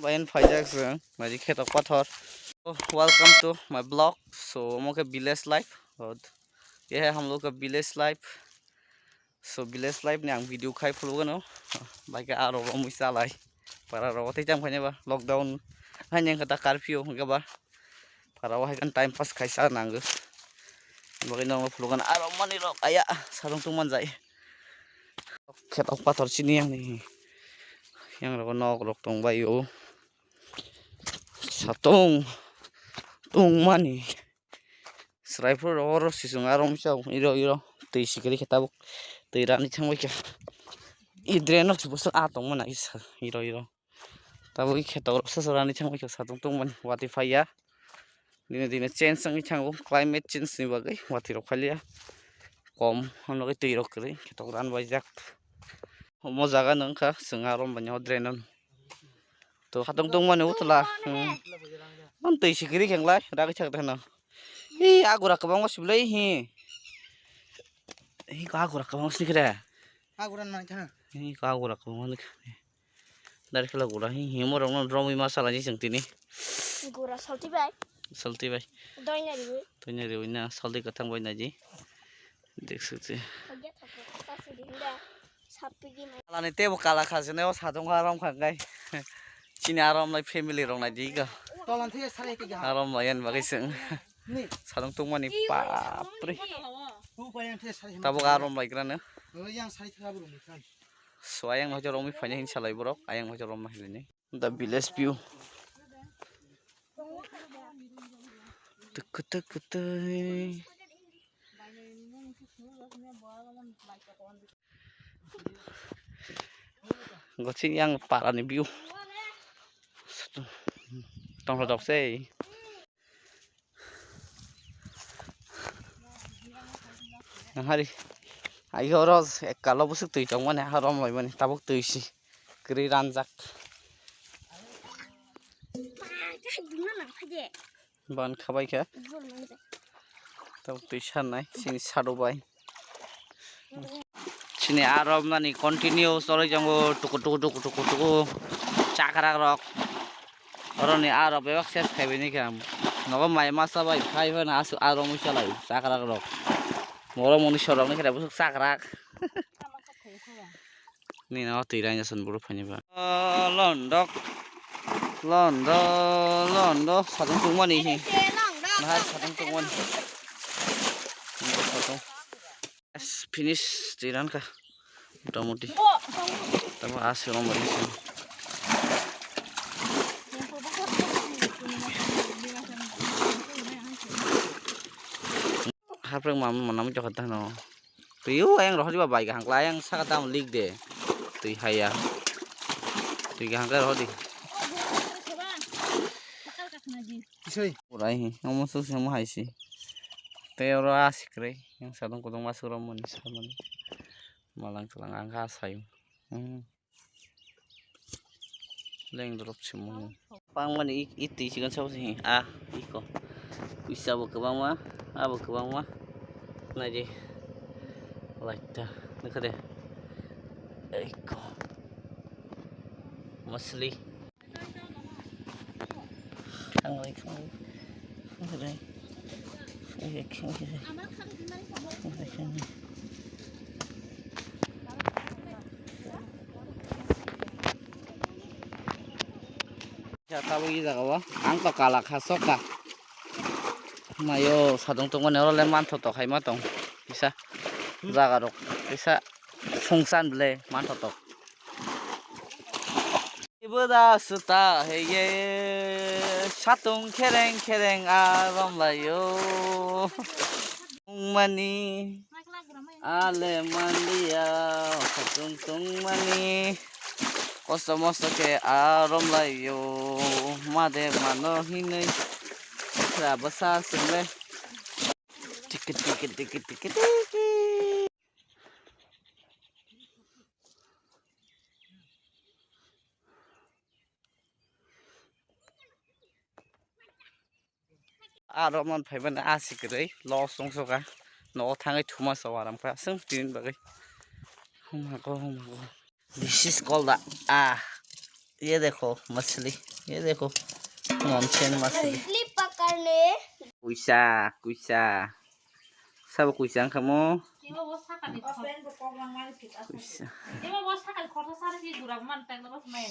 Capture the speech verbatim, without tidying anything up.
Payan phaijak chwng, naidi khetok pathor. Oh, welcome to my vlog. So, omo khe village life. Oh, ye hai hum log ka village life. So, village life ni ang video khai phulugano. Bai khe aro romwi chalai. Para rogo tei tang phai ba lockdown. Hai nang kata curfew hwnkhe ba. Para o hai kan time pass khai sa nango. Bagwi nang phulugano aro mani rok aya sadong tong manjai. Khetok pathor chini yang ni. Yang rogo nok rok tong bai o. Satong tongmani. Sraiphuru rogo oro sisung aro misa iro iro twi sikiri khe tabuk twi rani thangbai kha. I drain o bwswk ah tongmani iro iro. Tabuk i khetok rok soso rani thangbai kha satung tongmani watwi phaiya. Dine dine change wngwi thango climate change ni bagwi watwi rok phaliya. Kom hwnwi twi rok kwrwi khetok ran baijak. Omo jaga no wngkha chwng aro manya o drain o. To hatong tong mani utla. Hmm. Ang twi sikiri khenglai ragwi thak dano. Hi agura kwbangma siblai hi. Hi ko agura kwbangma sikire. Agura nang kha. Hi ko agura kwbangma nik. Dari khala gura hi hi morong no romwi ma salai chwng tini. Gura salti bai. Salti bai. Doina riwi. Doina riwi na salti kathang bai naji. Deksukti. Alani tebo kala khasene o sadong arom khangai. Chini arom lai family rok nai diga. Arom lai yan bagai seng. Sadong tongmani papri. Tabuk arom lai grana. So ayang hojo romwi phaina hin salai borok. Ayang hojo romma hilini. The village view. Tuk tuk tuk. Gochi yang parani view. Tong dok sei. Hari. Ayo ros ekalo busuk twi tongmani harom loimani tabuk twi si. Kwrwi ranjak. Ban khabai khe. Tabuk twi sanai chini sado bai. Chini aromnani continue choli tongo tuku tuku tuku tuku tuku chakrak rok. Oroni arok bebak ses khaibai ni khe. Nogo mai masa bai khai phano aswk aromwi chalai chakrak rok. Borok moni sorok ni khe busuk chakrak. Nini o twi raina son boro phani ba. O londok. Londo, londo, sadong tongmani hi. Nahar sadong tongmani. Sadong. Yes, finish twi rankha. Motamoti. Tamo aswk rong bai. Haprek mam manam jokha tano. Twi o ayang rohor ba bai kaham kla ayang saka tamo lik de. Twi haya. Twi kaham kla rohor di. Kisai. Urai hi. Omo suk simo hai si. Tei oro asik re. Yang sadong kodong masuk ro moni samani. Malang kalang ang ka sayu. Hmm. Leng drop simo. Pangmani i, i twi chigon sabo se hi. Ah, iko. Uisa bo kwbangma, abo kwbangma. Naidi. Laita. Nukha de. Iko. Masli. Khanglai, khanglai. Khanglai. Khanglai, khanglai. Khanglai, khanglai. Ya, tabuk i jaga o ang to kala kha sok kha. Mayo sadong tongmani oro le manthotok hai ma tong. Kisa jaga rok kisa songsan ble manthotok. Ibo da suta heye satung khereng khereng arom layo. Mani. Ale manliya, satung tungmani, kosto mosto khe arom laio, made mano hinwi, khra bwsa swngle. Tiki, tiki, tiki, tiki, tiki. Aro man phaimani asik kwrwi los wngsuka nogo thangwi thuma sa waram kha aswng tini bagwi. Hum hago, hum hago. This is called the, ah, ye dekho, machli. ये देखो, नॉनसेंस मस्त है। Slip पकड़ ले। Kuisa, kuisa. Sabo kuisa wngkha mo? Ebo bo sakani khor-, kuisa. Ebo bo sakani khorsa sari si jura man tang na bas main.